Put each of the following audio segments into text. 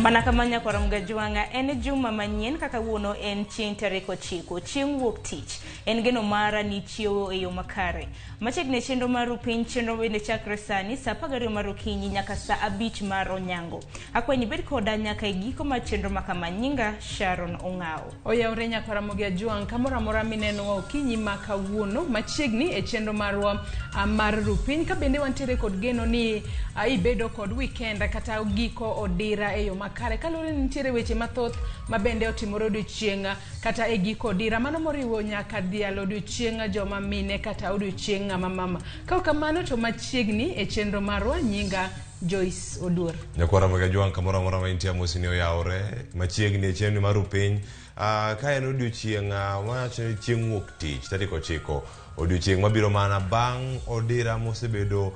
Mana kama nyakwar Mgajwang'a en juma manyien kaka wuono en chieng' tarik 9 chieng' wuok tich. En geno mara ni chiewo e yo makare. Machiegni e chenro mar piny chenro bende chakre sani saa 12 mar okinyi nyaka saa 5 mar onyango. Akwayi ni ibed koda nyaka e giko mar chenro makama. Nyinga Sharon Ong'awo. Oyawre nyakwar Ramogi Ajwang' kamoro amora minenowa okinyi ma kawuono machiegni e chenro marwa mar rupiny ka bende wantiere kod geno ni ibedo kod weekend kata giko odira e yo makare kaluwore ni nitiere weche mathoth ma bende otimore odiochieng' kata e giko odira mano moriwo nyaka dhialo odiochieng' joma mine kata odiochieng' ng'ama mama. Ka ok kamano to machiegni e chenro marwa nyinga Joyce Oduor. Nyakwar Ramogi Ajwang' kamoro amora ma intie amosi ni oyawore machiegni e chenro mar rupiny. Ka en odiochieng' wawacho ni chieng' wuok tich tarik 9 odiochieng' mabiro mana bang' odira mosebedo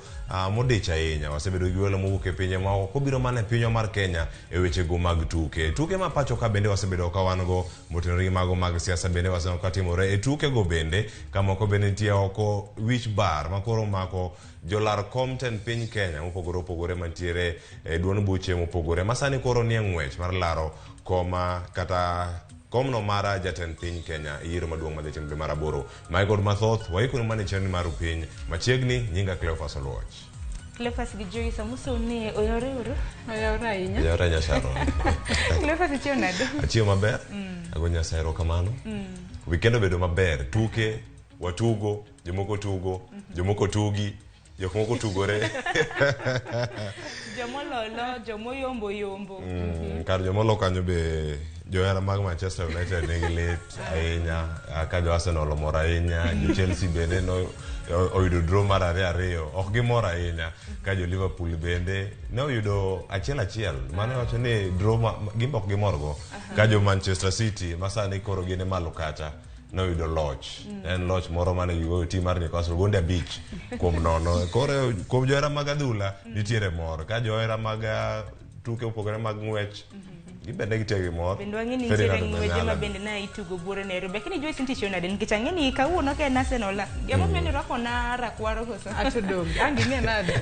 modich ahinya. Wasebedo gi welo mowuok e pinje maoko kobiro mana e pinywa mar Kenya e wechego mag tuke. Tuke ma pacho ka bende wasebedo ka wan go motenore gi mago mag siasa bende waseneno ka timore e tukego bende ka moko bende nitie oko wich bar ma koro omako jolar kom tend piny Kenya mopogore opogore mantiere e duond buche mopogore ma sani koro nie ng'wech mar laro koma kata komno mar jatend piny Kenya e yiero maduong' madhi timore mar 8. Mae kod mathoth waikonu mana e chenro mar piny machiegni. Nyinga Cleophas Oluoch. Cleophas gi Joyce amosou ni oyawre uru. Oyawre ahinya. Oyawre ahinya Sharon. Cleophas ichiew nade? Achiew maber. Ago Nyasaye erokamano. Weekend obedo maber. Tuke watugo, jomoko tugo, jomoko tugi, jok moko tugore. Jomololo, jomoyombo yombo. Kar jomolo kanyo be johera mag Manchester United nigi lit ahinya ka jo Arsenal omor ahinya, jo Chelsea bende no oyudo draw mar 2-2 ok gimor ahinya ka jo Liverpool bende ne oyudo 1-1 mano wacho ni draw gin be ok gimor go ka jo Manchester City ma sani koro gin e malo kacha noyudo loch. En loch moro mane gigoyo team mar Newcastle gonde 5-0. Koro kuom johera mag adhula nitiere mor ka johera mag tuke mopogore mag ng'wech gibende gitie gi mor. Bende wang'e ni nitiere ng'weje ma bende na itugo buore Nairobi. Lakini Joyce nitie chiew nade nikech ang'e ni kawuono ka en Arsenal la. Gima omiyo ni rwako na rakwaro koso. Ato donge. Ang' ing'e nade?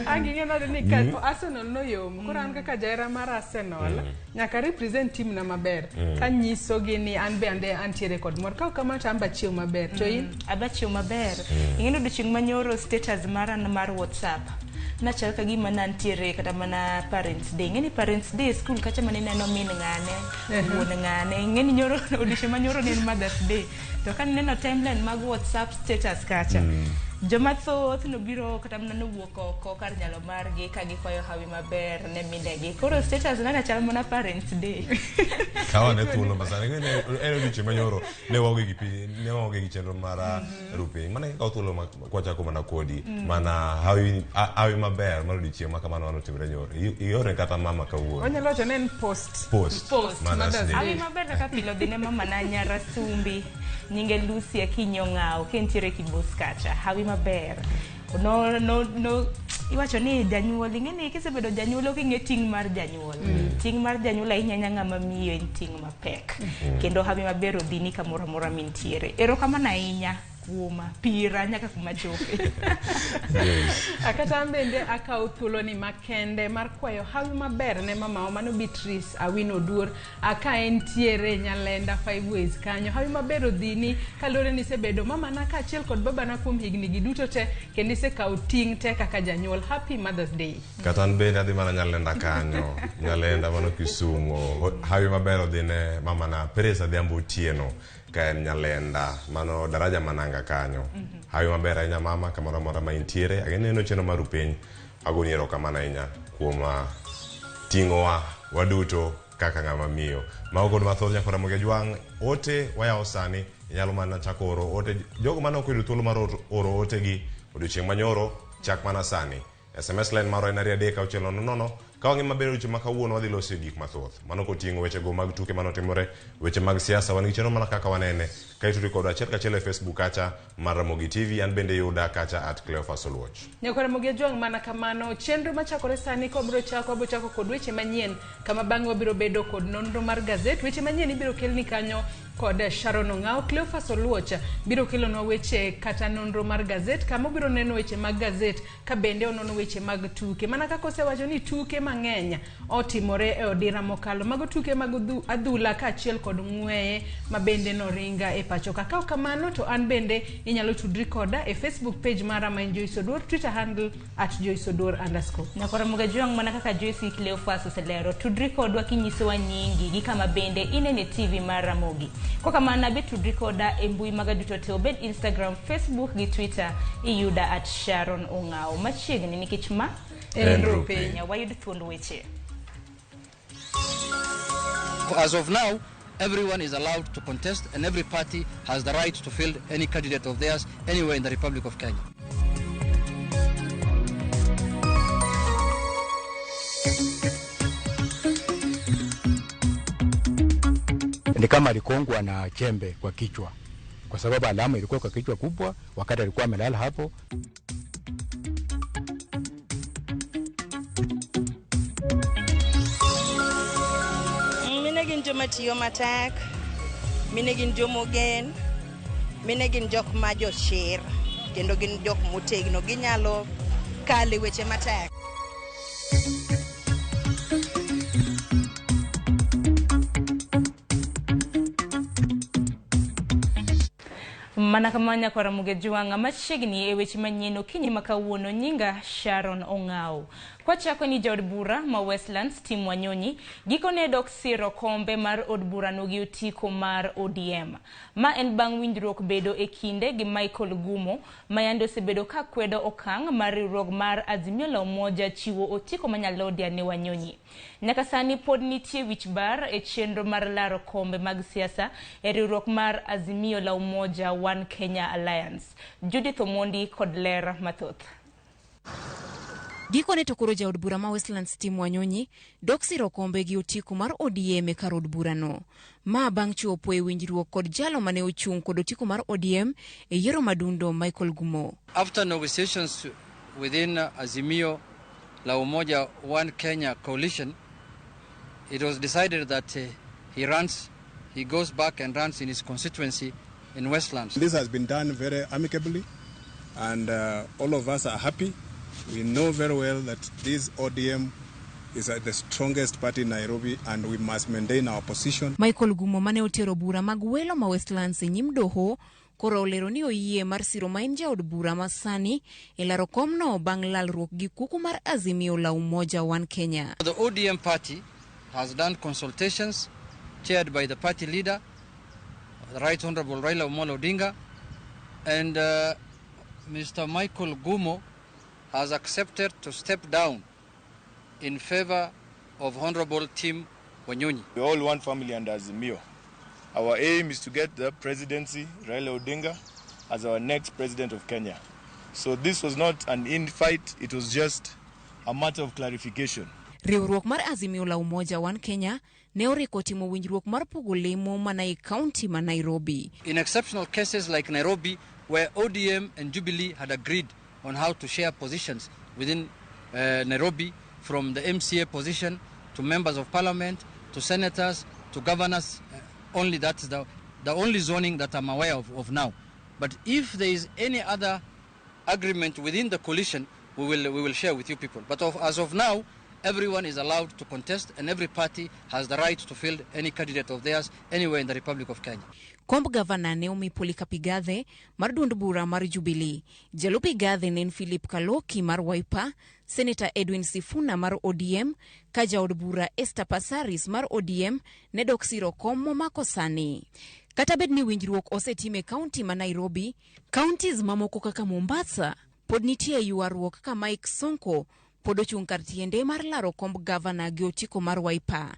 Ang' ing'e nade ni ka Arsenal noyombo. Koro an kaka jahera mar Arsenal nyaka represent team na maber. Kanyisogi ni an bende antiere kod mor. Ka ok kamano to an be achiew maber. To in? Abe achiew maber. Ing'e ni odiochieng' manyoro status mara mar WhatsApp nachal ka gima nantiere kata mana Parents Day. Ing'e ni Parents Day e school kacha mane ineno min ng'ane, wuon ng'ane. Ing'e ni nyoro odiochieng' manyoro ne en Mother's Day. To ka nineno timeline mag WhatsApp status kacha, joma thoth nobiro kata mana nowuok oko kar nyalo margi ka gikwayo hawi maber ne minegi. Koro status na chal mana Parents Day. Kawa ne thuolo masani en odiochieng' manyoro ne waonge gi pi ne waonge gi chenro mar rupiny. Mana kawo thuolo kwachako mana kodi mana hawi maber mar odiochieng' ma kamano mane otimore nyoro. Iore kata mama kawuono. Wanyalo wacho ni en post. Post. Post. Mother's Day. Hawi maber kaka pile odhi ne mama na nyara Sumbi. Nyinge Lucy Akinyi Ong'awo kentiere Kibos kacha. Hawi maber. No no no iwacho ni janyuol ing'e ni kisebedo janyuol ok ing'e ting' mar janyuol. Ting' mar janyuol ahinya ahinya ng'ama miyo en ting' mapek. Kendo hawi maber odhini kamoro amora mintiere. Erokamano ahinya kuoma pira nyaka kuma chope. Yes. Kata an bende akawo thuolo ni makende mar kwayo hawi maber ne mamawa mano Beatrice Awino Oduor ka entiere Nyalenda Five Ways kanyo. Hawi maber odhini kaluwore ni isebedo mamana kaachiel kod babana kuom higni gi duto te kendo isekawo ting' te kaka janyuol. Happy Mother's Day. Kata an bende adhi mana Nyalenda kanyo. Nyalenda mano Kisumu. Hawi maber odhi ne mamana Grace Adhiambo Otieno ka en Nyalenda mano daraja mananga kanyo. Hawi maber ahinya mama kamoro amora ma intiere. Ageno neno chenro mar piny. Agoni erokamano ahinya kuom ting'owa waduto kaka ng'ama miyo. Mago kod mathoth nyakwar Ramogi Ajwang' ote wayawo sani inyalo mana chako oro ote jogo mane ok oyudo thuolo mar oro otegi odiochieng' manyoro chak mana sani. SMS line marwa en 2 3 6 0 0. Ka wang'i maber odiochieng' ma kawuono wadhi loso e gik mathoth. Mano koting'o wechego mag tuke manotimore, weche mag siasa, wan gi chenro mana kaka wanene. Ka itudi kodwa achiel kachiel e Facebook kacha mar Ramogi TV, an bende yuda kacha at Cleophas Oluoch. Nyakwar Ramogi Ajwang' mana kamano. Chenro machakore sani ka wabiro chako, wabiro chako kod weche manyien kama bang'e wabiro bedo kod nonro mar gazet. Weche manyien ibiro kelni kanyo kod Sharon Ong'ao. Cleophas Oluoch biro kelonwa weche kata nonro mar gazet, kama obiro neno weche mag gazet ka bende onono weche mag tuke. Mana kaka osewacho ni tuke mang'eny otimore e odira mokalo. Mago tuke mag adhula kaachiel kod ng'weye ma bende noringa e pacho ka. Ka ok kamano to an bende inyalo tudri koda e Facebook page mara ma en Joyce Oduor, Twitter handle @JoyceOduor_. Nyakora Mugajwang' mana kaka Joyce Cleophas oselero, tudri kodwa kinyisowa nyingi gi kama bende inene TV mar Ramogi. Kokamano be tudri koda e mbui maga duto te, obed Instagram, Facebook gi Twitter, iyuda @Sharon Ong'ao. Machiegni nikech ma En Rupiny. Wayud thuond weche. As of now, everyone is allowed to contest and every party has the right to field any candidate of theirs anywhere in the Republic of Kenya. Ni kama alikongwa na chembe kwa kichwa, kwa sababu alama ilikuwa kwa kichwa kubwa wakati alikuwa amelala hapo. Mine gin joma tiyo matek, mine gin jomogen, mine gin jok ma jochir, kendo gin jok motegno, ginyalo kale weche matek. Mana kama nyakwara Mugejwang' machiegni e weche manyien okinyi ma kawuono, nyinga Sharon Ong'ao. Kwachako ni jaod bura ma Westlands Tim Wanyonyi gikone dok siro kombe mar od burano gi otiko mar ODM. Ma en bang' winjruok bedo e kinde gi Michael Gumo ma yande osebedo ka kwedo okang' mar riwruok mar Azimio la Umoja chiwo otiko ma Nyalodia ne Wanyonyi. Nyaka sani pod nitie wich bar e chenro mar laro kombe mag siasa e riwruok mar Azimio la Umoja One Kenya Alliance. Judith Omondi kod ler mathoth. Gikone to koro jaod bura ma Westlands Tim Wanyonyi dok siro kombe gi otiko mar ODM e kar od burano. Ma bang' chopo e winjruok kod jalo mane ochung' kod otiko mar ODM e yiero madundo Michael Gumo. After negotiations within Azimio la Umoja One Kenya coalition, it was decided that he goes back and runs in his constituency in Westlands. This has been done very amicably, and all of us are happy. We know very well that this ODM is the strongest party in Nairobi, and we must maintain our position. Michael Gumo mane otero bura mag welo ma Westlands e nyim doho koro olero ni oyie mar siro ma en jaod bura ma sani e laro komno bang' lalruok gi kuku mar Azimio la Umoja One Kenya. The ODM party has done consultations chaired by the party leader, the Right Honorable Raila Amolo Odinga, and Mr. Michael Gumo has accepted to step down in favor of Honorable Tim Wanyonyi. We all one family under Azimio. Our aim is to get the presidency, Raila Odinga, as our next president of Kenya. So this was not an infight, it was just a matter of clarification. Riwruok mar Azimio la Umoja One Kenya ne oriko timo winjruok mar pogo lemo mana e kaunti ma Nairobi. In exceptional cases like Nairobi, where ODM and Jubilee had agreed on how to share positions within Nairobi, from the MCA position to members of parliament, to senators, to governors, only that's the only zoning that I'm aware of now. But if there is any other agreement within the coalition, we will share with you people. But as of now, everyone is allowed to contest and every party has the right to field any candidate of theirs anywhere in the Republic of Kenya. Komb gavana ne omi Polycarp Igathe mar duond bura mar Jubilee, jalup Igathe ne en Philip Kaloki mar Wiper, Senator Edwin Sifuna mar ODM, ka jaod bura Esther Passaris mar ODM ne dok siro kom momako sani. Kata bed ni winjruok osetim e kaunti ma Nairobi, counties mamoko kaka Mombasa pod nitie ywaruok ka Mike Sonko pod ochung' kar tiende mar laro komb gavana gi otiko mar Wiper.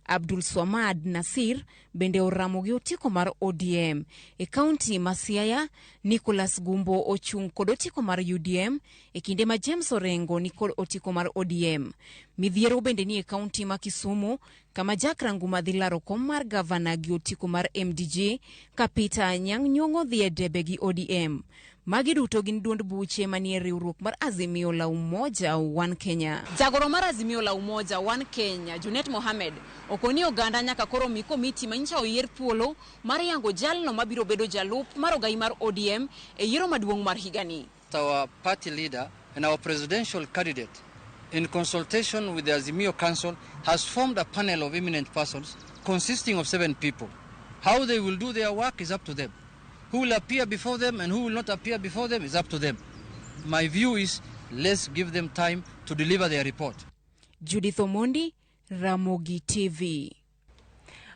Abdul Swamad Nasir bende oramo gi otiko mar ODM. E kaunti ma Siaya, Nicholas Gumbo ochung' kod otiko mar UDM e kinde ma James Orengo ni kod otiko mar ODM. Midhiero bende ni e kaunti ma Kisumu kama Jack Ranguma dhi laro kom mar gavana gi otiko mar MDG ka Peter Anyang' Nyong'o dhi e debe gi ODM. Magi duto gin duond buche manie riwruok mar Azimio la Umoja One Kenya. Jagoro mar Azimio la Umoja One Kenya, Junet Mohamed, okoni oganda nyaka koro mi komiti manyicha oyier thuolo mar yango jalno mabiro bedo jalup mar ogai mar ODM e yiero maduong' mar higani. Our party leader and our presidential candidate, in consultation with the Azimio Council, has formed a panel of eminent persons consisting of 7 people. How they will do their work is up to them. Who will appear before them and who will not appear before them is up to them. My view is, let's give them time to deliver their report. Judith Omondi, Ramogi TV.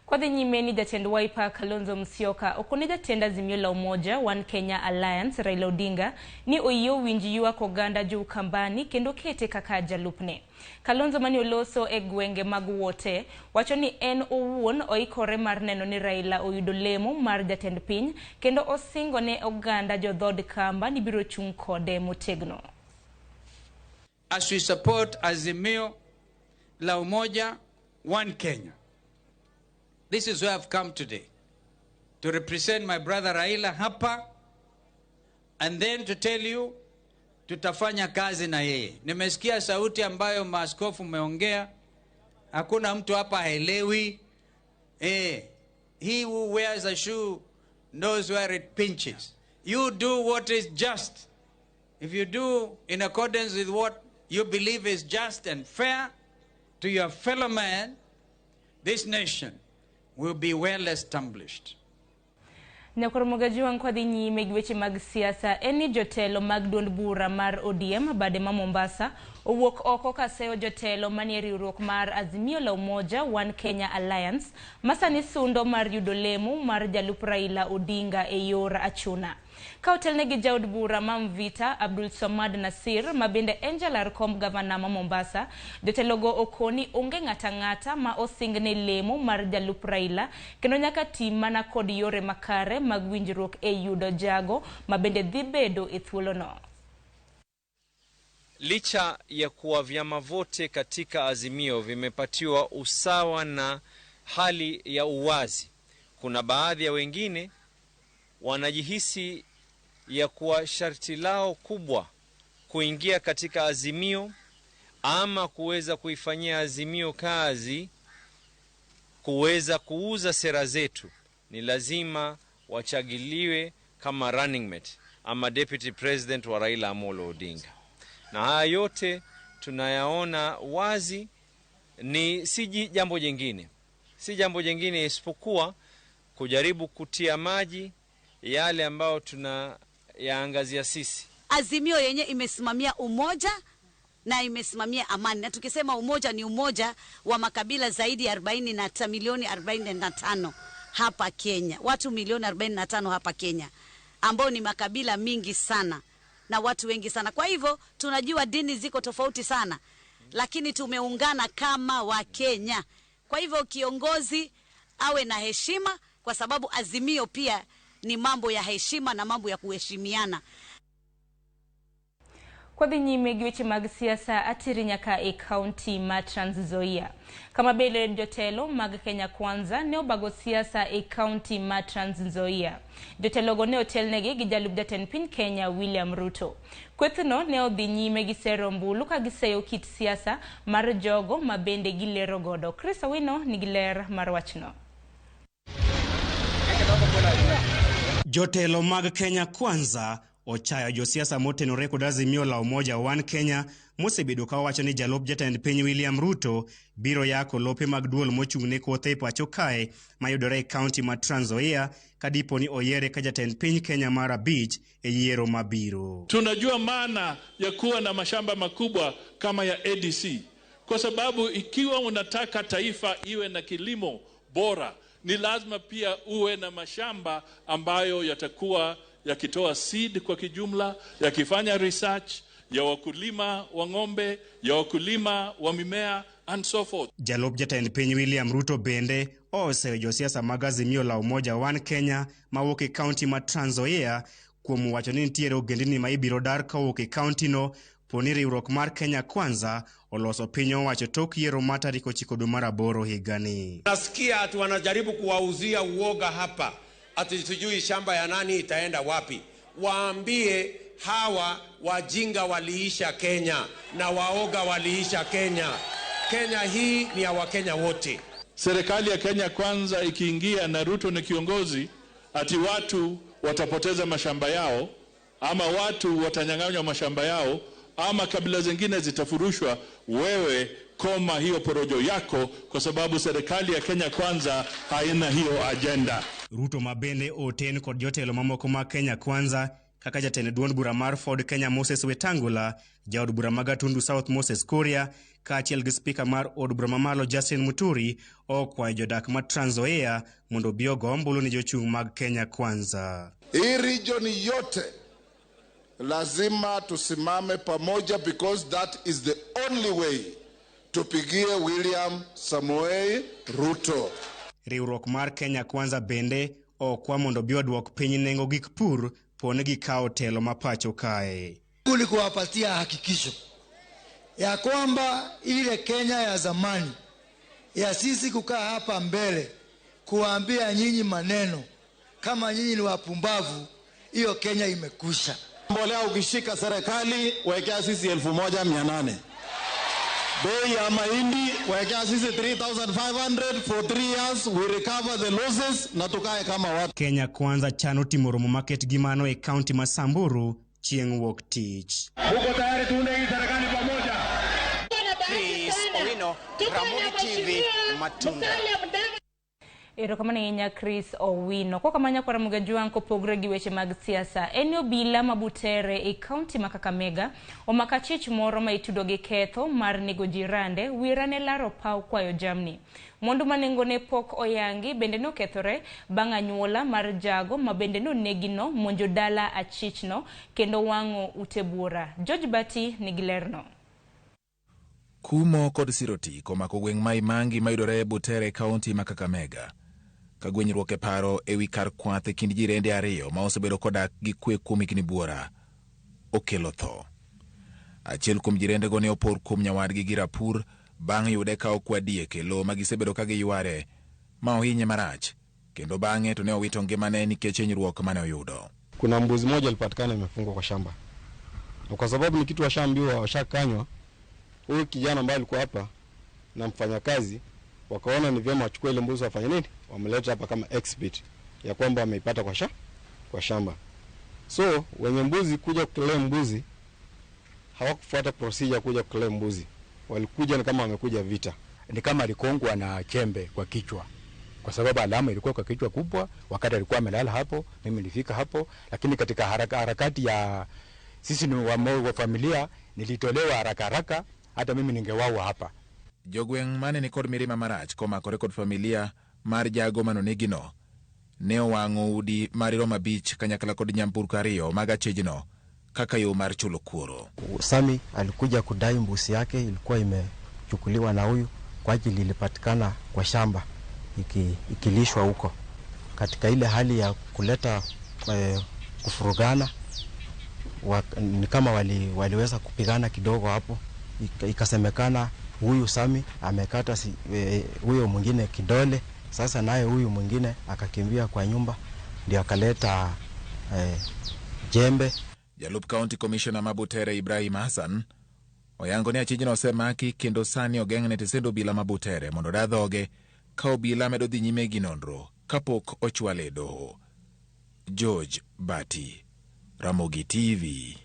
Kwadhi nyime ni jatend Wiper Kalonzo Musyoka okone jatend Azimio la Umoja One Kenya Alliance Raila Odinga ni oyie owinj ywak oganda jo Ukambani kendo kete kaka jalupne. Kalonzo mane oloso e gwenge mag Wote wacho ni en owuon oikore mar neno ni Raila oyudo lemo mar jatend piny kendo osingo ne oganda jo dhood Kamba ni biro chung' kode motegno. As we support Azimio la Umoja One Kenya, this is where I've come today, to represent my brother Raila hapa, and then to tell you, tutafanya kazi na yeye. Nimesikia sauti ambayo maaskofu mmeongea, hakuna mtu hapa haelewi. He who wears a shoe knows where it pinches. You do what is just. If you do in accordance with what you believe is just and fair to your fellow man, this nation will be well established. Nyakoro Mogaji kwadhi nyime gi weche mag siasa en ni jotelo mag duond bura mar ODM bade ma Mombasa owuok oko kaseyo jotelo manie riwruok mar Azimio la Umoja One Kenya Alliance masani sundo mar yudo lemo mar jalup Raila Odinga e yor achuna. Ka otelnegi jaod bura ma Mvita Abdul Somad Nasir ma bende en jalar kom gavana ma Mombasa, jotelogo okoni onge ng'ata ng'ata ma osingne lemo mar jalup Raila kendo nyaka tim mana kod yore makare mag winjruok e yudo jago ma bende dhi bedo e thuolono. Licha ya kuwa vyama vote katika Azimio vimepatiwa usawa na hali ya uwazi, kuna baadhi ya wengine wanajihisi ya kuwa sharti lao kubwa kuingia katika Azimio ama kuweza kuifanyia Azimio kazi, kuweza kuuza sera zetu, ni lazima wachagiliwe kama running mate ama deputy president wa Raila Amolo Odinga. Na haya yote tunayaona wazi ni si jambo jingine, si jambo jingine isipokuwa kujaribu kutia maji yale ambayo tunayaangazia sisi. Azimio yenye imesimamia umoja na imesimamia amani. Na tukisema umoja ni umoja wa makabila zaidi ya 40 milioni 45 hapa Kenya. Watu milioni 45 hapa Kenya, ambao ni makabila mingi sana na watu wengi sana. Kwa hivyo tunajua dini ziko tofauti sana, lakini tumeungana kama wa Kenya. Kwa hivyo kiongozi awe na heshima, kwa sababu Azimio pia ni mambo ya heshima na mambo ya kuheshimiana. Kwadhi nyime gi weche mag siasa atiri nyaka e kaunti ma Trans Nzoia. Kama bende jotelo mag Kenya Kwanza ne obago siasa e kaunti ma Trans Nzoia. Jotelogo ne otelnegi gi jalup jatend piny Kenya William Ruto. Kwethno ne odhi nyime gi sero ombulu ka giseyo kit siasa mar jogo ma bende gilero godo. Chris Owino nigi ler mar wachno. Jotelo mag Kenya Kwanza ochayo josiasa motenore kod Azimio la Umoja One Kenya mosebedo ka wacho ni jalup jatend piny William Ruto biro yako lope mag duol mochung'ne kothe e pacho kae mayudore e kaunti ma Trans Nzoia kadipo ni oyiere ka jatend piny Kenya mar 5 e yiero mabiro. Tunajua maana ya kuwa na mashamba makubwa kama ya ADC, kwa sababu ikiwa unataka taifa iwe na kilimo bora ni lazima pia uwe na mashamba ambayo yatakuwa yakitoa seed kwa kijumla, yakifanya research ya wakulima wa ng'ombe, ya wakulima wa mimea and so forth. Jalup jatend piny William Ruto bende oseyo josiasa mag Azimio la Umoja One Kenya mawuok e kaunti ma Trans Nzoia kuom wacho ni nitiere ogendini ma ibiro dar kowuok e kaunti no poni riwruok mar Kenya Kwanza oloso piny owacho tok yiero mar tarik 9 dwe mar 8 higani. Nasikia ati wanajaribu kuwauzia uoga hapa, ati sijui shamba ya nani itaenda wapi. Waambie hawa wajinga waliisha Kenya na waoga waliisha Kenya. Kenya hii ni ya Wakenya wote. Serikali ya Kenya Kwanza ikiingia na Ruto ni kiongozi, ati watu watapoteza mashamba yao ama watu watanyang'anywa mashamba yao ama kabila zingine zitafurushwa, wewe koma hiyo porojo yako, kwa sababu serikali ya Kenya Kwanza haina hiyo agenda. Ruto ma bende oten kod jotelo mamoko mag Kenya Kwanza kaka jatend duond bura mar Ford Kenya Moses Wetangula, jaod bura ma Gatundu South Moses Kuria, kaachiel gi spika mar od bura mamalo Justin Muturi okwayo jodak ma Trans Nzoia mondo obi ogo ombulu ni jochung' mag Kenya Kwanza. Hii region yote lazima tusimame pamoja because that is the only way tupigie William Samoei Ruto. Riwruok mar Kenya Kwanza bende okwa mondo obi oduok piny nengo gik pur pone gikawo telo ma pacho kae. Ili kuwapatia hakikisho ya kwamba ile Kenya ya zamani ya sisi kukaa hapa mbele kuwaambia nyinyi maneno kama nyinyi ni wapumbavu, hiyo Kenya imekwisha. Mbolea ukishika serikali wekea sisi 1800. Bei ya mahindi wekea sisi 3500 for 3 years, we recover the losses na tukae kama watu. Kenya Kwanza chano timo romo maket gi mano e kaunti ma Samburu chieng' wuok tich. Uko tayari tuunde hii serikali pamoja? Chris Owino, Ramogi TV, Matunda. Erokamano ahinya Chris Owino. Kwa kamanya kwa Ramogi Ajwang' kopogre gi weche mag siasa, en obila ma Butere e kaunti ma Kakamega omako achich moro ma itudo gi ketho mar nego jirande wirane laro paw kwayo jamni. Mwandu ma nengone pok oyangi bende nokethore bang' anyuola mar jago ma bende nonegino monjo dala achichno kendo wang'o ute buora. George Bati nigi lerno. Kumo kod siro tik omako gweng' ma Imangi mayudore e Butere kaunti ma Kakamega. Ka gwenyruok e paro ewi kar kwath e kind jirende ariyo ma osebedo kodak gi kwe kuom higni buora okelo tho. Achiel kuom jirendego ne opor kuom nyawadgi gi rapur bang' yude ka okwa diek e lowo ma gisebedo ka giyware ma ohinye marach, kendo bang'e to ne owito ngimane nikech hinyruok mane oyudo. Kuna mbuzi moja alipatikana imefungwa kwa shamba, na kwa sababu ni kitu washaambiwa washakanywa, huyu kijana ambaye alikuwa hapa na mfanyakazi wakaona ni vyema wachukue ile mbuzi wafanye nini, wameleta hapa kama exhibit ya kwamba wameipata kwa shamba. So wenye mbuzi kuja kuclaim mbuzi hawakufuata procedure kuja kuclaim mbuzi, walikuja ni kama wamekuja vita. Ni kama alikongwa na chembe kwa kichwa, kwa sababu alama ilikuwa kwa kichwa kubwa wakati alikuwa amelala hapo. Mimi nilifika hapo, lakini katika harakati ya sisi ni wa familia nilitolewa haraka haraka, hata mimi ningewaua hapa. Jogweng' mane ni kod mirima marach komakore kod familia mar jago manonegino ne owang'o udi marirom 5 kanyakla kod nyamburko 2 mag achijno kaka yo mar chulo kuoro. Sami alikuja kudai mbuzi yake ilikuwa imechukuliwa na huyu kwa ajili ilipatikana kwa shamba ikilishwa huko. Katika ile hali ya kuleta kufurugana, ni kama waliweza kupigana kidogo hapo, ikasemekana huyu Sami amekata huyo mwingine kidole. Sasa naye huyu mwingine akakimbia kwa nyumba ndio akaleta jembe. Jalup County Commissioner ma Butere Ibrahim Hassan oyango ni achijno osemaki kendo sani ogeng'ne tesend obila ma Butere mondo oda dhoge ka obila medo dhi nyime gi nonro kapok ochwale e doho. George Bati, Ramogi TV.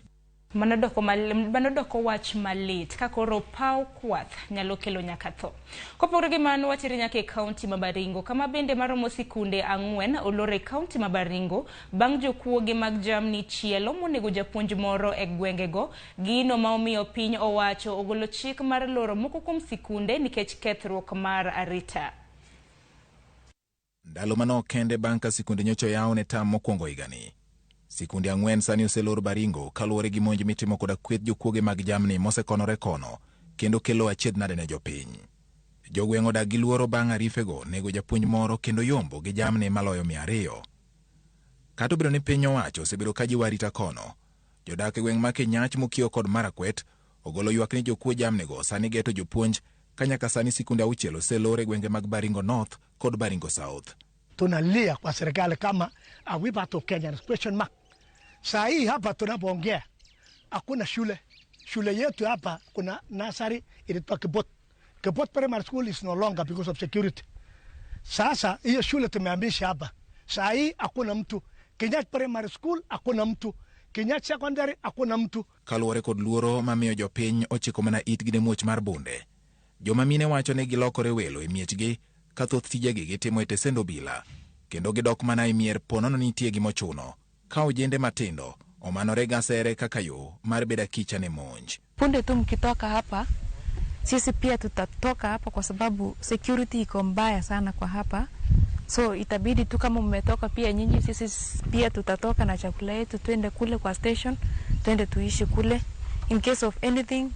Mano doko wach malit ka koro paw kwath nyalo kelo nyaka tho. Kopogore gi mano, watere nyaka e kaunti ma Baringo kama bende maromo sikunde 4 olor e kaunti ma Baringo bang' jokuoge mag jamni chielo monego japuonj moro e gwengego. Gino ma omiyo piny owacho ogolo chik mar loro moko kuom sikunde nikech kethruok mar arita. Ndalo manok kende bang' ka sikunde nyocha oyaw ne tam mokwongo higani, sikunde 4 sani oselor Baringo kaluwore gi monj mitimo koda kweth jokuoge mag jamni mosekonore kono kendo kelo achiedh nade ne jopiny. Jogweng' odak gi luoro bang' arifego nego japuonj moro kendo yombo gi jamni maloyo 200. Kata obedo ni piny owacho osebedo ka jiwo arita kono, jodak e gweng' ma Kinyach, Mokio kod Marakwet ogolo ywak ni jokuo jamnigo sani geto jopuonj ka nyaka sani sikunde 6 oselor e gwenge mag Baringo North kod Baringo South. Tunalia kwa serikali kama are we part of Kenya? Question mark. Saa hii hapa tunapoongea hakuna shule. Shule yetu hapa kuna nursery inaitwa Kibot. Kibot Primary School is no longer because of security. Sasa hiyo shule tumehamisha hapa. Saa hii hakuna mtu. Kinyat Primary School hakuna mtu. Kinyat Secondary hakuna mtu. Kaluwore kod luoro mamiyo jopiny ochiko mana itgi ne muoch mar bunde. Joma mine wacho ni gilokore welo e miechgi ka thoth tijegi gitimo e tesend obila kendo gidok mana e mier ponono nitie gimochuno ka ojende matindo omanore gasere kaka yo mar bedo akicha ne monj. Punde tu mkitoka hapa, sisi pia tutatoka hapa kwa sababu security iko mbaya sana kwa hapa. So itabidi tu kama mmetoka pia nyinyi, sisi pia tutatoka na chakula yetu, twende kule kwa station, twende tuishi kule. In case of anything,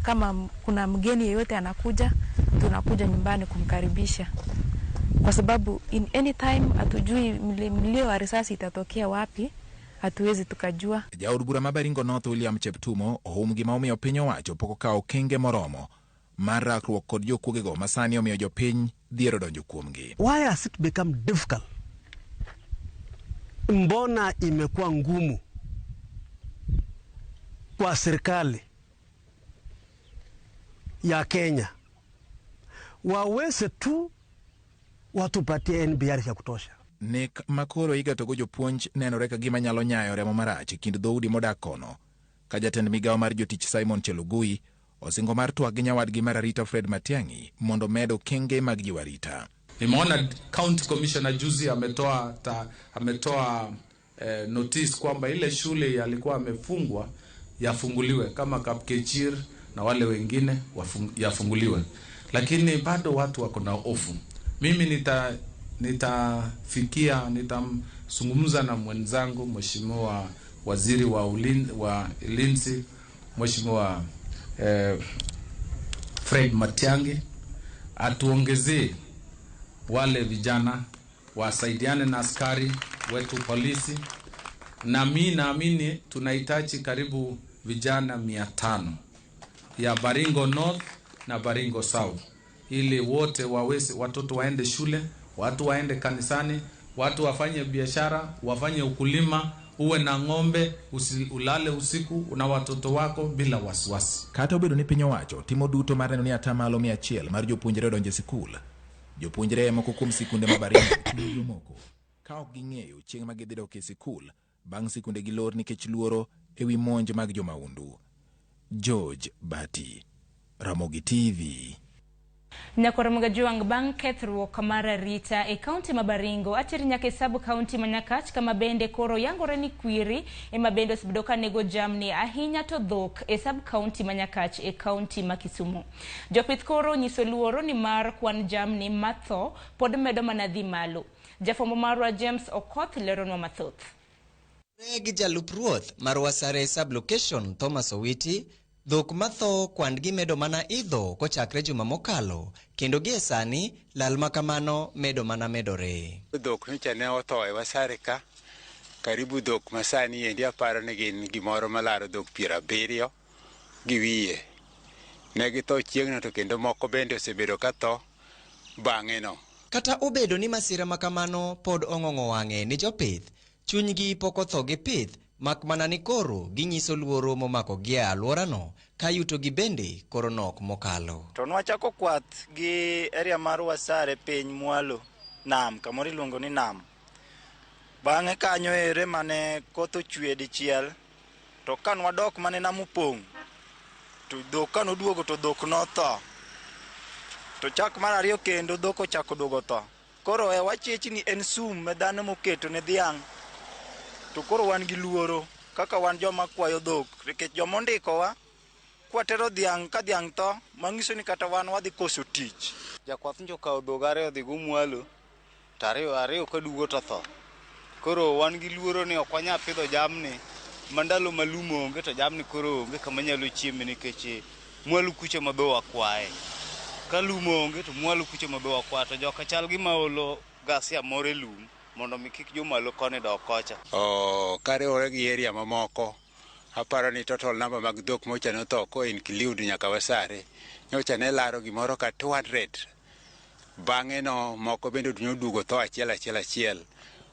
kama kuna mgeni yeyote anakuja, tunakuja nyumbani kumkaribisha. Kwa sababu in any time hatujui mlio wa risasi itatokea wapi, hatuwezi tukajua. Jaod bura ma Baringo North William Cheptumo ohum gima omiyo piny owacho pok okawo okenge moromo mar rakruok kod jokuogego ma sani omiyo jopiny dhier odonjo kuomgi. Why has it become difficult? Mbona imekuwa ngumu kwa serikali ya Kenya waweze tu watupatie NBR ya kutosha? Nek makoro igatogo jopuonj nenore ka gima nyalo nyayo remo marach e kind dhoudi modak kono ka jatend migawo mar jotich Simon Chelugui osingo mar twak gi nyawadgi mar arita Fred Matiang'i mondo med okenge mag jiwo arita. Nimeona county commissioner juzi ametoa notice kwamba ile shule alikuwa amefungwa yafunguliwe kama Kapkechir na wale wengine yafunguliwe, lakini bado watu wako na hofu. Mimi nitamzungumza na mwenzangu Mheshimiwa Waziri wa Ulinzi Mheshimiwa Fred Matiang'i atuongezee wale vijana wasaidiane na askari wetu polisi, na mimi naamini tunahitaji karibu vijana 500 ya Baringo North na Baringo South ili wote waweze, watoto waende shule, watu waende kanisani, watu wafanye biashara, wafanye ukulima, uwe na ng'ombe, ulale usiku na watoto wako bila wasiwasi. Kata obedo ni piny owacho timo duto mar neno ni atamalo 100 mar jopuonjre odonjo e sikul, jopuonjre moko kuom sikunde ma Baringo chuny jomoko ka ok ging'eyo chieng' ma gidhi dok e sikul bang' sikunde gi lor nikech luoro e wi monj mag jomaundu. George Bati, Ramogi TV. Nyakoro Magajuang bang' kethruok mar arita e kaunti ma Baringo ateri nyaka e sub kaunti ma Nyakach kama bende koro yangore ni kwiri ema bende osebedo ka nego jamni ahinya to dhok e sub kaunti ma Nyakach e kaunti ma Kisumu. Jopith koro nyiso luoro ni mar kwan jamni matho pod medo mana dhi malo. Jafwambo marwa James Okoth leronwa mathoth. Gi jalup ruoth mar Wasare sub-location Thomas Owiti, dhok matho kwand-gi medo mana idho kochakre juma mokalo, kendo gie sani lal ma kamano medo mana medore. Dhok nyocha ne otho e Wasare ka, karibu dhok masani endi aparo ni gin gimoro malaro dhok 70 gi wiye. Ne githo chieng'no to kendo moko bende osebedo ka tho bang'e no. Kata obedo ni masira ma kamano pod ong'ong'o wang'e ni jopith, chunygi pok otho gi pith, mak mana ni koro ginyiso luoro momako gi e alworano ka yutogi bende koro nok mokalo. To nwachako kwath gi area mar Wasare piny mwalo nam, kamoro iluongo ni nam. Bang'e kanyo ere mane koth ochwe dichiel, to ka nwadok mane nam opong', to dhok kanoduogo to dhok notho. To chak mar ariyo kendo dhok ochako duogo tho. Koro e wachech ni en sum ma dhano moketo ne dhiang'. To koro wan gi luoro kaka wan joma kwayo dhok, nikech joma ondikowa kwatero dhiang' ka dhiang' tho, manyiso ni kata wan wadhi koso tich. Jakwath njo okawo dhok ariyo odhi go mwalo, to ariyo kaduogo to tho. Koro wan gi luoro ni ok wanyal pidho jamni ma ndalo ma lum onge to jamni koro onge kama nyalo chieme nikech mwalo kucha ma be wakwaye. Ka lum onge to mwalo kucha ma be wakwaye, to joka chal gima olo gasia moro e lum mondo mi kik jomalo koni dok kocha. Kariwore gi area mamoko, aparo ni total number mag dhok mocha notho ko include nyaka Wasare, nyocha ne laro gimoro ka 200. Bang'e no moko bende noduogo tho achiel achiel achiel.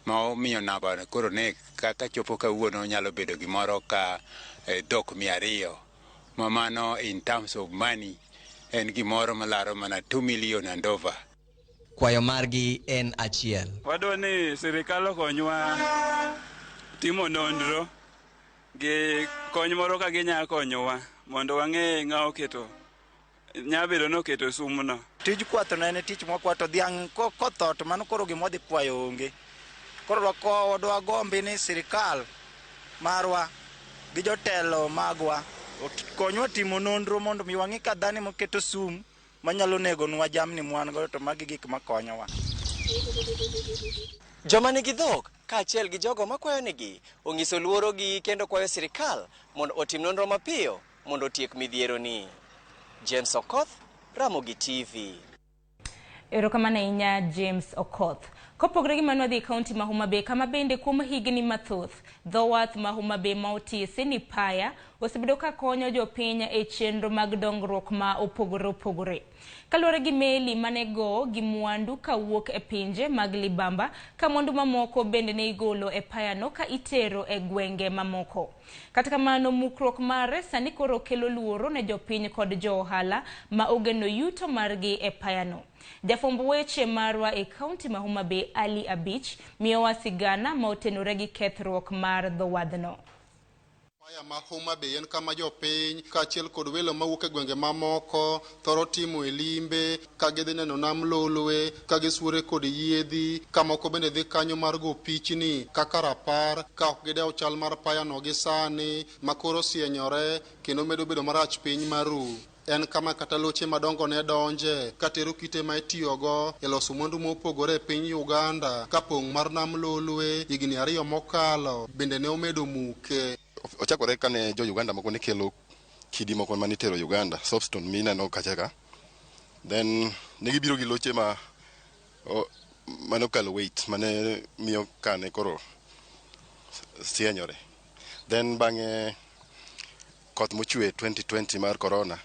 Ma omiyo namba koro ne kaka chopo kawuono nyalo bedo gimoro ka dhok 200 ma mano in terms of money en gimoro malaro mana 2 million and over. Kwayo margi en achiel. Wadwa ni sirikal okonywa timo nonro gi kony moro ka ginya konyowa mondo wang'e ng'a oketo nyabedo noketo sumno. Tij kwath no en tich mwakwato dhiang' kotho to mano koro gima wadhi kwayo onge. Koro dwagombi ni sirikal marwa gi jotelo magwa konywa timo nonro mondo mi wang'e ka dhano moketo sum manyalo negonwa jamni mwan godo to magi gik makonyowa. Joma nigi dhok kaachiel gi jogo makwayo negi onyiso luorogi kendo kwayo sirikal mondo otim nonro mapiyo mondo otiek midhieroni. James Okoth, Ramogi TV. Erokamano ahinya James Okoth. Kopogore gi mano, wadhi e kaunti ma Homa Bay kama bende kuom higni mathoth dho wath ma Homa Bay ma otisi ni Paya osebedo ka konyo jopiny e chenro mag dongruok ma opogore opogore. Kaluwore gi meli mane go gi mwandu kawuok e pinje mag libamba ka mwandu mamoko bende ne igolo e payano ka itero e gwenge mamoko. Kata kamano, mukruok mare sani koro kelo luoro ne jopiny kod jo ohala ma ogeno yuto margi e payano. Jafwamb weche marwa e kaunti ma Homa Bay Ali Abich miyowa sigana ma otenore gi kethruok mar dho wadhno. Paya ma Homa Bay en kama jopiny kaachiel kod welo mawuok e gwenge mamoko thoro timo e limbe ka gidhi neno nam Lolwe, ka gisuore kod yiedhi, ka moko bende dhi kanyo mar go pichni kaka rapar ka ok gidewo chal mar payano gi sani ma koro osienyore kendo medo bedo marach piny maru. En kama kata loche madongo ne donje katero kite ma itiyogo e loso mwandu mopogore e piny Uganda ka pong' mar nam Lolwe higni 2 mokalo bende ne omedo muke. Ochakore kane jo Uganda moko ne kelo kidi moko mane itero Uganda, soapstone mineno kacha ka. Then ne gibiro gi loche ma mane okalo weight mane miyo kane koro sienyore. Then bang'e koth mochwe 2020 mar corona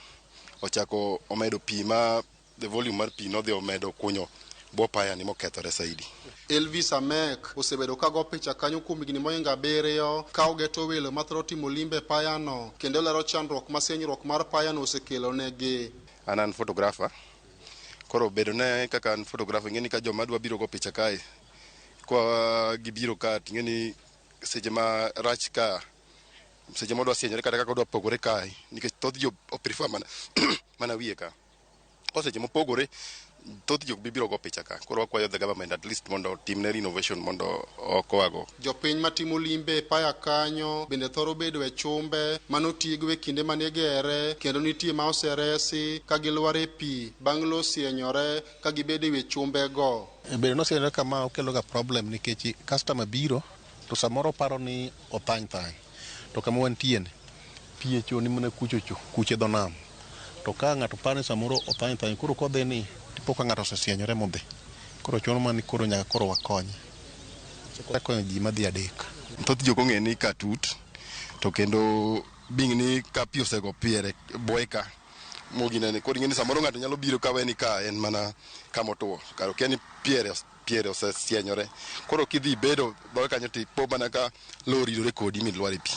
ochako omedo pi ma the volume mar pi nodhi omedo kunyo bwo paya ni mokethore saidi. Elvis Amek osebedo ka go picha kanyo kuom higni mohingo 7 ka ogeto welo mathoro timo limbe payano kendo lero chandruok ma sienyruok mar payano osekelo negi. An photographer. Koro bedo ne kaka an photographer ing'e ni ka joma dwa biro go picha kae kwa gibiro ka ting'e ni seche ma rach ka seche modwa sienyore kata kaka odwa pogore kae nikech thoth ji prefer mana wiye ka. Ko seche mopogore thoth ji ok bi biro go picha ka. Koro wakwayo the government at least mondo otimne renovation mondo okowago. Jopiny matimo limbe e paya kanyo bende thoro bedo e chumbe manotigo e kinde mane igere kendo nitie ma oseresi ka gilwar e pi bang' lo sienyore ka gibedo e wi chumbego. Bedo nosienyore kama okelo ga problem nikech customer biro to samoro paro ni othany thany to kama wantie ni pi echo ni mana kuchocho kuche dho nam to ka ng'ato paro ni samoro othany thany koro kodhi ni tipo ka ng'ato osesienyore modhi koro chuno mana ni koro nyaka koro wakonye. Konyo ji madhi 3. Thoth ji ok ong'e ni ka tut to kendo bing ni ka pi osego piere bwoye ka moginene koro ing'e ni samoro ng'ato nyalo biro ka we ni ka en mana kama otuo kar okia ni piere osesienyore koro kidhi bedo dhoge kanyo to ipo mana ka lo oridore kodi milwar e pi.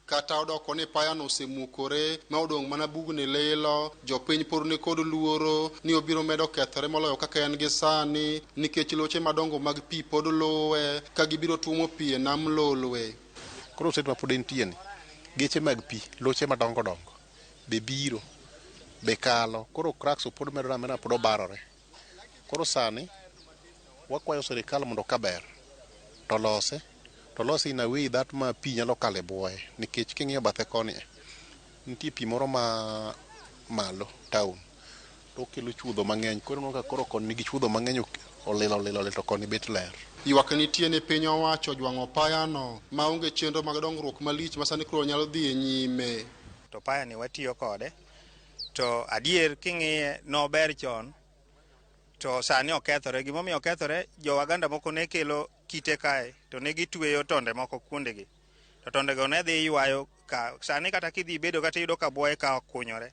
Kata odoko ni payano osemukore ma odong' mana bugni lilo, jopiny pod ni kod luoro ni obiro medo kethore moloyo kaka en gi sani nikech loche madongo mag pi pod luwe ka gibiro tuomo pi e nam Lolwe. Koro state ma pod entie ni geche mag pi, loche madongo dongo be biro be kalo koro cracks pod medore ameda pod obarore. Koro sani wakwayo sirikal mondo kaber to lose to lose in a way that ma pi nyalo kalo e bwoye nikech king'iyo bathe koni nitie pi moro ma malo town to okelo chuodho mang'eny koro ineno ka koro koni nigi chuodho mang'eny olil olil olil to koni bet ler. Ywak nitie ni piny owacho ojwang'o payano maonge chenro mag dongruok malich ma sani koro nyalo dhi e nyime. To payani watiyo kode to adier king'iye nober chon to sani okethore. Gimomiyo okethore, jo Waganda moko ne kelo kite kae to ne gitweyo tonde moko kuondegi to tondego ne dhi ywayo ka sani kata kidhi bedo kata iyudo ka bwoye ka okunyore.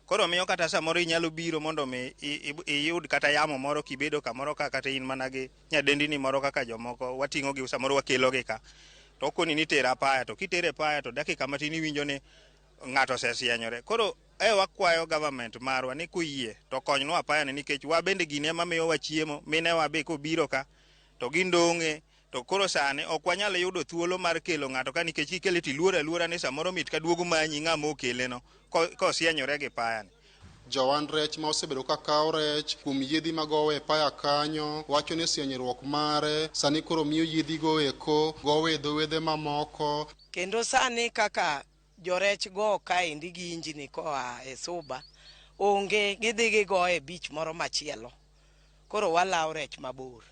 Koro miyo kata samoro inyalo biro mondo mi iyud kata yamo moro kibedo kamoro ka kata in mana gi nyadendini moro kaka jomoko wating'o gi samoro wakelo gi ka. To okoni ni tera apaya, to kitere apaya to dakika matin iwinjo ni ng'ato osesienyore. Koro wakwayo government marwa ni koyie to konywa apaya ni nikech wabende gini ema miyowa chiemo, minewa be kobiro ka to gindong'e. To koro sani ok wanyal yudo thuolo mar kelo ng'ato ka nikech kikele to iluoro aluora ni samoro mit ka duogo manyi ng'ama okeleno kosienyore gi payani. Jowan rech ma osebedo ka kawo rech kuom yiedhi magowe e paya kanyo wacho ni sienyruok mare sani koro miyo yiedhi go eko gowe e dho wedhe mamoko. Kendo sani kaka jorech go kaendi gi injini koa e Suba onge, gidhi gigoye e beach moro machielo. Koro walawo rech mabor.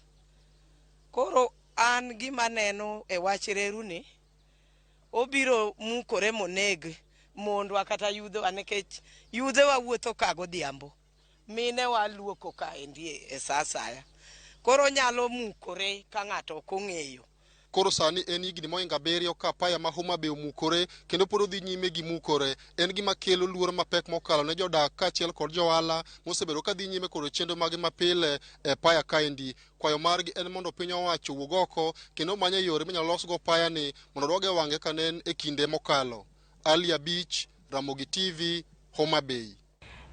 Koro an gima neno e wach reru ni obiro mukore moneg mondwa kata yudhewa nikech yudhewa wuotho ka godhiambo, mine wa luoko kaendi e sa asaya. Koro nyalo mukore ka ng'ato ok ong'eyo. Koro sani en higni mohingo 7 ka apaya ma Homa Bay omukore kendo pod odhi nyime gi mukore. En gima kelo luoro mapek mokalo ne jodak kaachiel kod johala mosebedo ka dhi nyime kod chenro mage mapile e paya kaendi. Kwayo margi en mondo piny owacho owuog oko kendo omany yore minyalo losgo payani mondo odwog e wang'e ka ne en e kinde mokalo. Ali Abich, Ramogi TV, Homa Bay.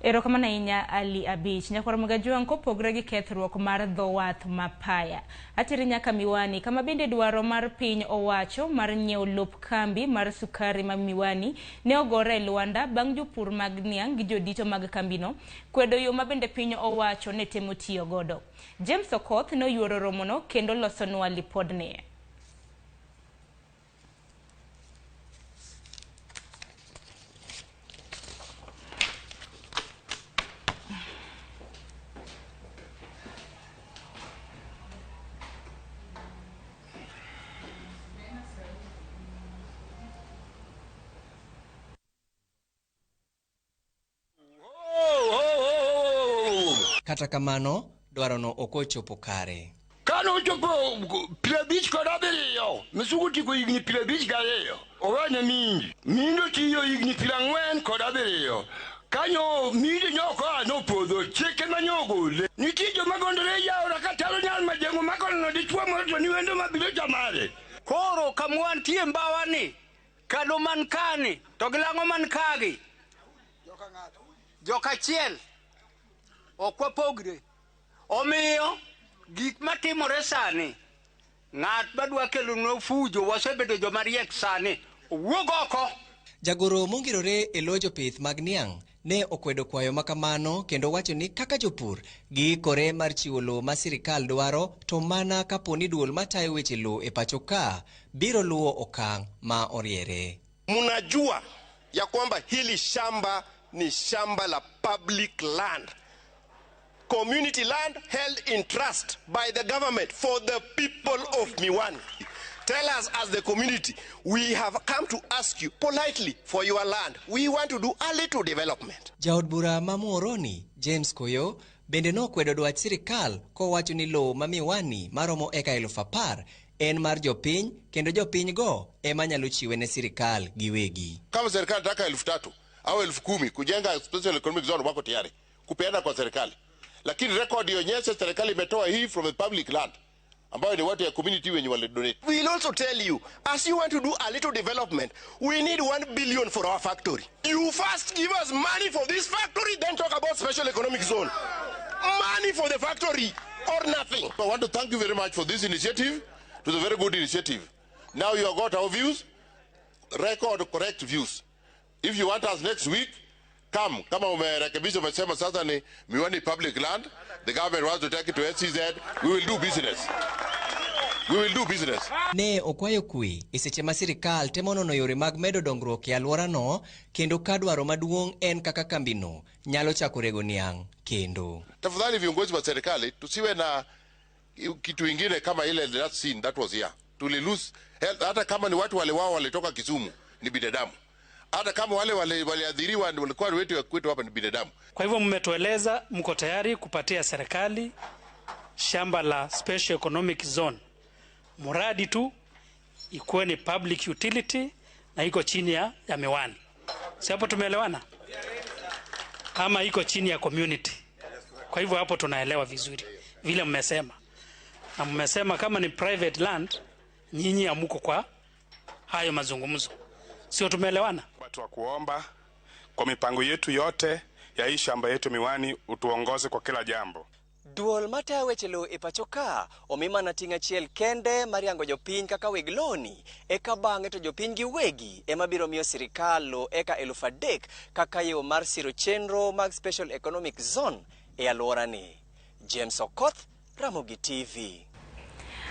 Erokamano ahinya Ali Abich. Nyakwar Magajuang' kopogre gi kethruok mar dho wath ma Paya. Ateri nyaka Miwani kama bende dwaro mar piny owacho mar nyiewo lop kambi mar sukari ma Miwani ne ogore e lwanda bang' jopur mag niang' gi jodito mag kambino kwedo yo ma bende piny owacho ne temo tiyo godo. James Okoth ne oyuoro romono kendo losonwa lipodni. Kata kamano, dwarono ok ochopo kare. Kane ochopo 57, Misugu tieko higni 52, owene Mindi. Mindi otiyo higni 47. Kanyo Mindi nyokoa nopodho, chike manyogole. Nitie joma gondore e aora katalo nyal majengo makono dichuo moro to ni wendo mabiro chamare. Koro kamwantie mbawani, kado man kani, to gilang'o man kagi. Joka achiel. Ok wapogre. Omiyo gik matimore sani, ng'at madwa kelonwa fujo wasebedo joma riek sani, owuog oko. Jagoro mongirore e lo jopith mag niang' ne okwedo kwayo makamano kendo wacho ni kaka jopur giikore mar chiwo lowo ma sirikal dwaro to mana kapo ni duol matayo weche lowo e pacho ka biro luwo okang' ma oriere. Mnajua ya kwamba hili shamba ni shamba la public land. Community land held in trust by the government for the people of Miwani. Tell us as the community, we have come to ask you politely for your land. We want to do a little development. Jaod bura ma Muhoroni, James Koyo, bende nokwedo dwach sirikal kowacho ni lowo ma Miwani maromo eka 10,000 en mar jopiny kendo jopiny go ema nyalo chiwe ne sirikal giwegi. Kama serikali taka 3,000 au 10,000 kujenga special economic zone wako tayari kupeana kwa serikali. Lakini record ionyeshe serikali imetoa hii from the public land ambayo ni watu ya community wenye wale donate. We'll also tell you, as you want to do a little development, we need 1 billion for our factory. You first give us money for this factory, then talk about special economic zone. Money for the factory or nothing. I want to thank you very much for this initiative. It was a very good initiative. Now you have got our views, record correct views. If you want us next week, come. Kama umerekebisha umesema sasa ni Miwani public land, the government wants to take it to SEZ, we will do business. We will do business. Ne okwayo kwe e seche ma sirikal temo nono yore mag medo dongruok e alworano kendo ka dwaro maduong' en kaka kambino nyalo chako rego niang' kendo. Tafadhali viongozi wa serikali tusiwe na kitu ingine kama ile that scene that was here. Tuli lose health, hata kama ni watu wale wao walitoka Kisumu ni binadamu. Hata kama wale waliadhiriwa walikuwa wetu kwetu hapa ni binadamu. Kwa hivyo mmetueleza mko tayari kupatia serikali shamba la Special Economic Zone. Muradi tu ikuwe ni public utility na iko chini ya Miwani. Si hapo tumeelewana? Ama iko chini ya community. Kwa hivyo hapo tunaelewa vizuri vile mmesema, na mmesema kama ni private land, nyinyi hamuko kwa hayo mazungumzo, sio? Tumeelewana? Watu wa kuomba kwa mipango yetu yote ya hii shamba yetu Miwani, utuongoze kwa kila jambo. Duol matayo weche lowo e pacho ka omi mana ting' achiel kende mar yango jopiny kaka weg loni eka bang'e to jopiny giwegi ema biro miyo sirikal lowo eka 3000 kaka yo mar siro chenro mag Special Economic Zone e alworani. James Okoth, Ramogi TV.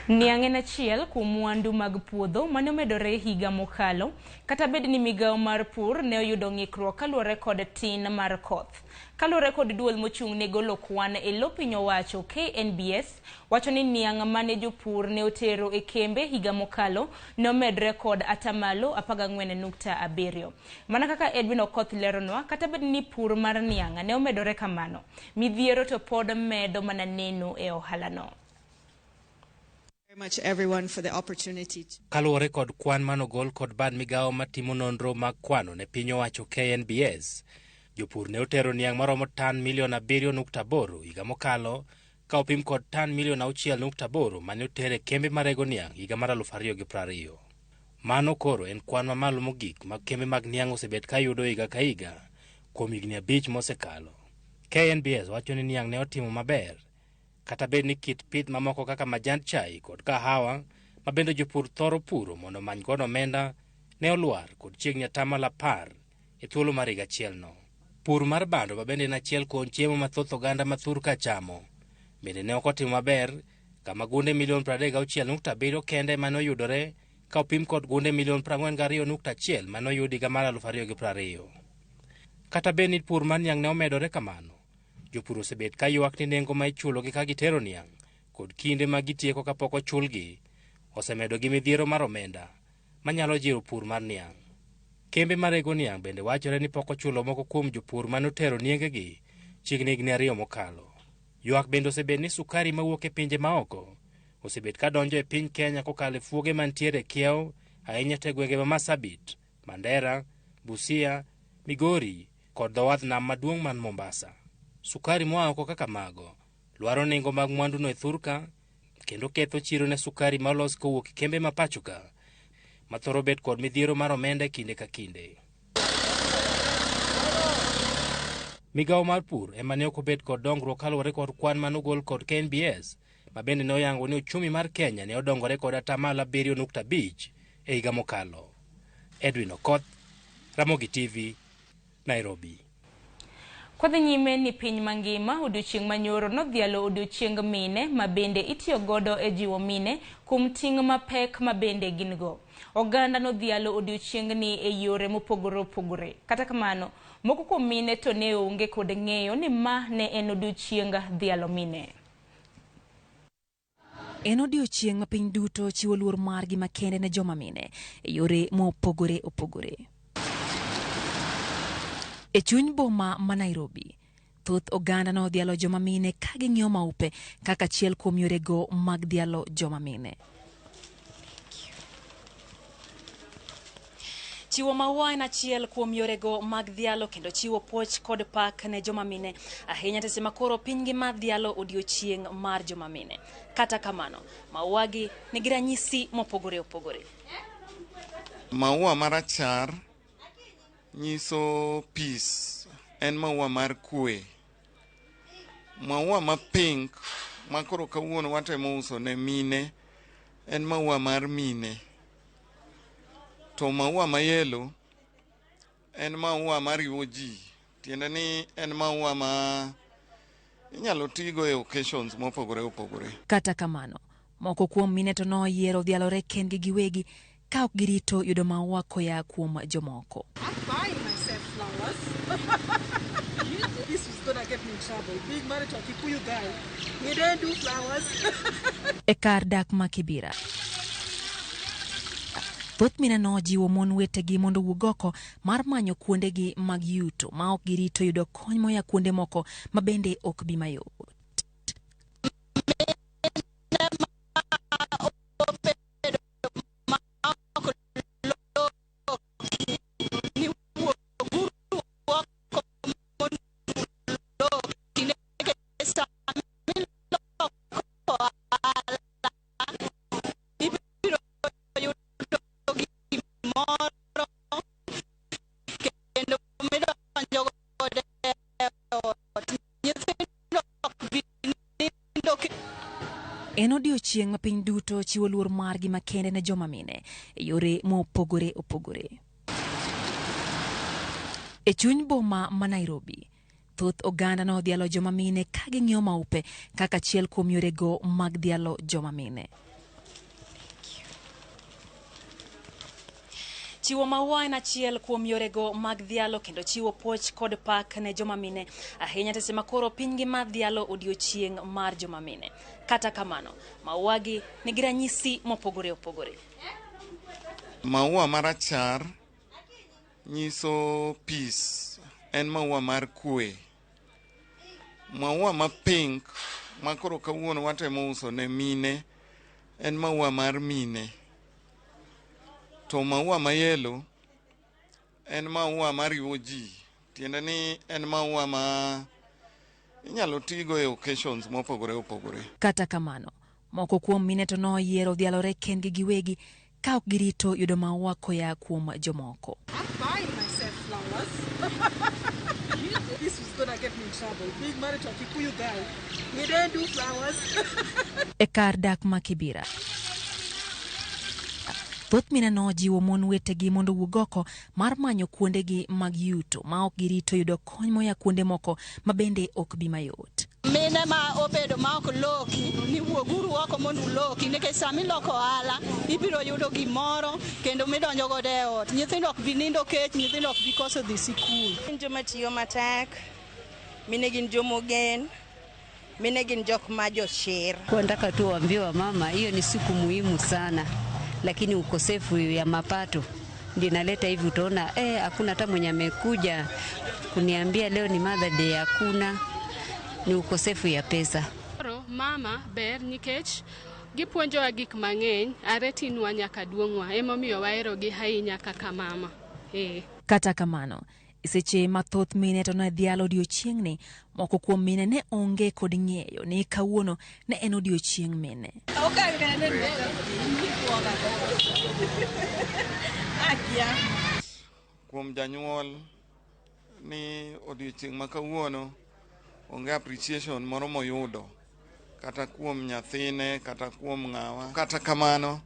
Niang' en achiel kuom mwandu mag puodho mane omedore higa mokalo, kata bed ni migawo mar pur ne oyudo ng'ikruok kaluwore kod tin mar koth. Kaluwore kod duol mochung' ne golo kwan e lo piny owacho KNBS, wacho ni niang' mane jopur ne otero e kembe higa mokalo ne omedre kod atamalo 14.7. Mana kaka Edwin Okoth leronwa, kata bed ni pur mar niang' ne omedore kamano, midhiero to pod medo mana neno e ohalano. Much everyone for the opportunity to Kaluwore kod kwan manogol kod bad migawo matimo nonro mag kwano ne piny owacho KNBS, jopur ne otero niang' maromo tan milion 7.8 higa mokalo ka opim kod tan milion 6.8 mane oter e kembe marego niang' higa mar 2020. Mano koro en kwan mamalo mogik ma kembe mag niang' osebet ka yudo higa ka higa kuom higni 5 mosekalo. KNBS wacho ni niang' ne otimo maber kata bed ni kit pith mamoko kaka majand chai kod kahawa ma bende jopur thoro puro mondo omany godo omenda ne olwar kod chiegni 10% e thuolo mar higa achielno. Pur mar bando ma bende en achiel kuom chiemo ma thoth oganda mathur ka chamo bende ne ok otimo maber, kama gunde milion 36.7 kende mane oyudore ka opim kod gunde milion 42.1 mane oyud higa mar 2020. Kata bed ni pur mar niang' ne omedore kamano, jopur osebet ka ywak ni nengo ma ichulogi ka gitero niang' kod kinde ma gitieko kapok ochulgi osemedo gi midhiero mar omenda manyalo jiwo pur mar niang'. Kembe marego niang' bende wachore ni pok ochulo moko kuom jopur manotero niengegi chiegni higni 2 mokalo. Ywak bende osebet ni sukari mawuok e pinje maoko osebet ka donjo e piny Kenya kokalo e fuoge mantiere e kiewo ahinya to e gwenge ma Marsabit, Mandera, Busia, Migori kod dho wadh nam maduong' man Mombasa. Sukari moa oko kaka mago lwaro nengo mag mwanduno e thurka kendo ketho chiro ne sukari ma olos kowuok e kembe ma pachoka ma thoro bet kod midhiero mar omenda e kinde ka kinde. Migawo mar pur ema ne ok obet kod dongruok kaluwore kod kwan manogol kod KNBS ma bende ne oyango ni uchumi mar Kenya ne odongore kod 7.5% e higa mokalo. Edwin Okoth, Ramogi TV, Nairobi. Kwadhi nyime ni piny mangima odiochieng' manyoro nodhialo odiochieng mine ma bende itiyo godo e jiwo mine kuom ting' mapek ma bende gin go. Oganda nodhialo odiochieng'ni e yore mopogore opogore. Kata kamano, moko kuom mine to ne onge kod ng'eyo ni ma ne en odiochieng dhialo mine. En odiochieng' ma piny duto chiwo luor margi makende ne joma mine e yore mopogore opogore. E chuny boma ma Nairobi, thoth oganda nodhialo joma mine ka ging'iyo maupe kaka achiel kuom yorego mag dhialo joma mine. Chiwo maua en achiel kuom yorego mag dhialo kendo chiwo puoch kod pak ne joma mine ahinya seche ma koro piny ngima dhialo odiochieng' mar joma mine. Kata kamano, maua gi nigi ranyisi mopogore opogore. Maua marachar nyiso peace, en maua mar kwe. Maua ma pink ma koro kawuono watemo uso ne mine en maua mar mine. To maua ma yellow en maua mariwo ji, tiende ni en maua ma inyalo tigo e occasions mopogore opogore. Kata kamano, moko kuom mine to noyiero dhialore kendgi giwegi ka ok girito yudo maua koya kuom jomoko. This is gonna get me in trouble. Being married to a Kikuyu guy, we don't do flowers. E kar dak ma Kibera, thoth mine nojiwo mon wetegi mondo owuog oko mar manyo kuondegi mag yuto ma ok girito yudo kony moya kuonde moko ma bende ok bi mayot. En odiochieng' ma piny duto chiwo luor margi makende ne joma mine e yore mopogore opogore. E chuny boma ma Nairobi, thoth oganda nodhialo joma mine ka ging'iyo maupe kaka achiel kuom yorego mag dhialo joma mine. Chiwo maua en achiel kuom yorego mag dhialo kendo chiwo puoch kod pak ne joma mine ahinya seche ma koro piny ngima dhialo odiochieng' mar joma mine. Kata kamano, mauagi nigi ranyisi mopogore opogore. Maua marachar nyiso peace, en maua mar kwe. Maua ma pink ma koro kawuono watemo uso ne mine en maua mar mine. To maua ma yellow en maua mariwo ji, tiende ni en maua ma inyalo tigo e occasions mopogore opogore. Kata kamano, moko kuom mine to noyiero dhialore kendgi giwegi ka ok girito yudo maua koya kuom jomoko. I'm buying myself flowers. This is gonna get me in trouble. Being married to a Kikuyu guy, we don't do flowers. E kar dak ma Kibera, thoth mine nojiwo mon wetegi mondo owuog oko mar manyo kuondegi mag yuto ma ok girito yudo kony moya kuonde moko ma bende ok bi mayot. Mine ma obedo ma ok loki ni wuoguru oko mondo uloki nikech sama iloko ohala ibiro yudo gimoro kendo midonjo godo e ot. Nyithindo ok bi nindo kech, nyithindo ok bi koso dhi sikul. Gin joma tiyo matek, mine gin jomogen, mine gin jok ma jochir. Kwa nataka tu waambie wamama, hiyo ni siku muhimu sana, lakini ukosefu ya mapato ndio inaleta hivi. Utaona hakuna hata mwenye amekuja kuniambia leo ni Mother Day, hakuna, ni ukosefu ya pesa. Koro mama ber nikech gipuonjowa gik mang'eny are tinwa nyaka duong'wa, emomiyo waherogi ahinya kaka mama. Kata kamano, seche mathoth mine to ne dhialo odiochieng'ni, moko kuom mine ne onge kod ng'eyo ni kawuono ne en odiochieng' mine. Kuom janyuol ni odiochieng' ma kawuono onge appreciation moro moyudo kata kuom nyathine kata kuom ng'awa. Kata kamano,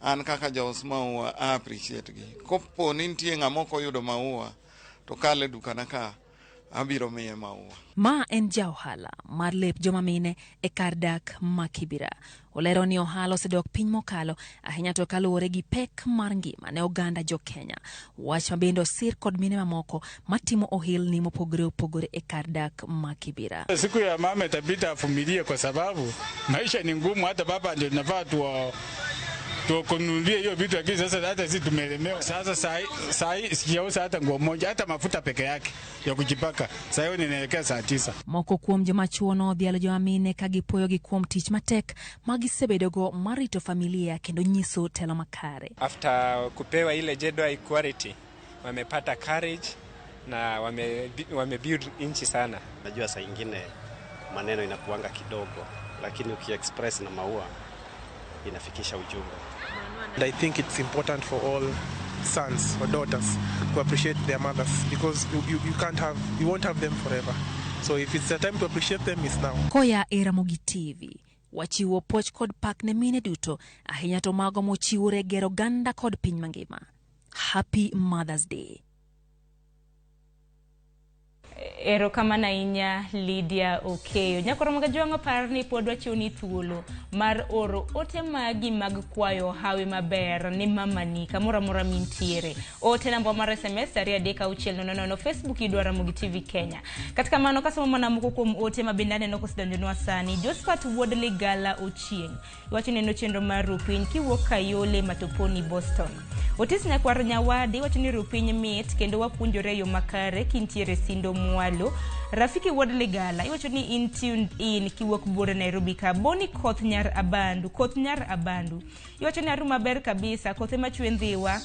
an kaka jaus maua a appreciate gi. Kopo ni nitie ng'ama ok oyudo maua to kale dukana ka abiro miye maua. Ma en ja ohala mar lep joma mine e kar dak ma Kibera. Olero ni ohala osedok piny mokalo ahinya to kaluwore gi pek mar ngima ne oganda jo Kenya. Wach ma bende osir kod mine mamoko matimo ohelni mopogore opogore e kar dak ma Kibera. Siku ya mama itabidi avumilie kwa sababu maisha ni ngumu, hata baba ndio tunafaa tukununulie hiyo vitu, lakini sasa hata sisi tumelemewa. Sasa sai sijauza hata nguo moja, hata mafuta peke yake ya kujipaka. Sasa hiyo ninaelekea saa 9. Moko kuom joma chuo nodhialo joma mine ka gipuoyogi kuom tich matek ma gisebedogo mar rito familia kendo nyiso telo makare. After kupewa ile gender equality, wamepata courage na wame build nchi sana. Najua saa ingine maneno inakuanga kidogo, lakini ukiexpress na maua inafikisha ujumbe. And I think it's important for all sons or daughters to appreciate their mothers because you can't have, you won't have them forever. So if it's a time to appreciate them, it's now. Koya e Ramogi TV, wachiwo puoch kod pak ne mine duto, ahinya to mago mochiwore gero oganda kod piny mangima. Happy Mother's Day. Erokamano ahinya Lydia Okeyo. Nyakoro mag jwang'o par ni pod wachiwoni thuolo mar oro ote magi mag kwayo hawi maber ni mamani kamoro amora mintiere. Ote namba mar SMS 23600, Facebook idwa Ramogi TV Kenya. Kata kamano kasomo mana moko kuom ote ma bende aneno kosedonjonwa sani. Josephat Wuod Ligala Ochieng' iwacho ni en chenro mar Rupiny kiwuok Kayole Matoponi Boston. Otis Nyakwar Nyawadi wacho ni Rupiny mit kendo wapuonjore e yo makare kintiere Sindo Mwalo. Rafiki Wuod Ligala iwacho ni in tuned in kiwuok Buore Nairobi ka. Boni Koth Nyar Abandu, Koth Nyar Abandu iwacho ni aru maber kabisa, kothe machwe ndhiwa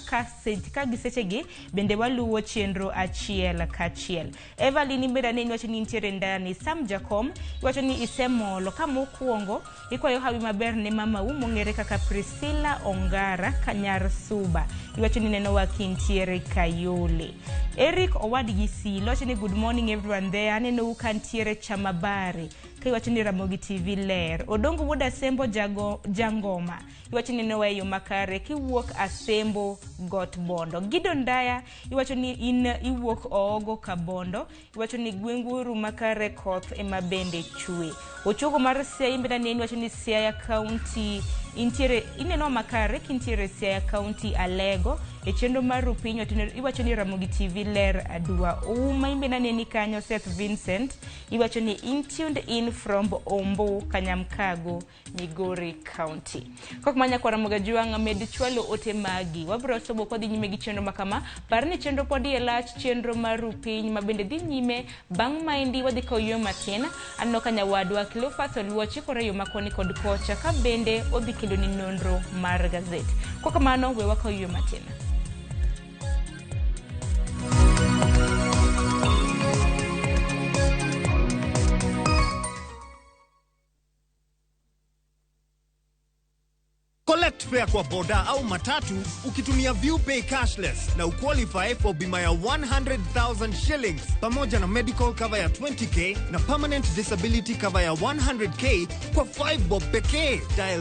ka gisechegi bende waluwo chenro achiel kachiel. Evelyn Imbera iwacho ni intiere ndani. Sam Jacom iwacho ni isemolo ka mokwongo ikwayo hawi maber ne mamau mong'ere kaka Priscilla Ongara Kanyar Suba. Iwacho ni neno wa kintiere Kayole. Eric Owadgi Silo wacho ni good morning everyone there. Siaya aneno ka ntiere Chamabari ka iwacho ni Ramogi TV ler. Odongo wuod Asembo Jangoma iwacho ni nowa e yo makare kiwuok Asembo Got Bondo. Gideon Ndaya iwacho ni in iwuok Oogo Kabondo, iwacho ni gwenguru makare koth ema bende chwe. Ochogo mar Siaya imbe naneni iwacho ni Siaya County intiere ineno makare kintiere Siaya County Alego e chenro mar Rupiny iwacho ni Ramogi TV ler adua. Ouma imbe naneni kanyo Seth Vincent iwacho ni in tuned in from Ombo Kanyamkago Migori County. Kok manya kwa Ramogi Ajwang' med chwalo ote magi. Wabiro somo kwa dhi nyime gi chenro makama. Par ni chenro pod iye lach, chenro mar Rupiny ma bende dhi nyime bang' maendi wadhi kawo yueyo matin. Aneno ka nyawadwa Cleophas Oluo chikore yo makoni kod kocha ka bende odhi kelo ni nonro mar gazet. Kok kamano we wakaw yueyo matin. Collect fare kwa boda au matatu ukitumia ViewPay cashless na uqualify for bima ya 100,000 shillings pamoja na medical cover ya 20k na permanent disability cover ya 100k kwa 5 bob pekee. Dial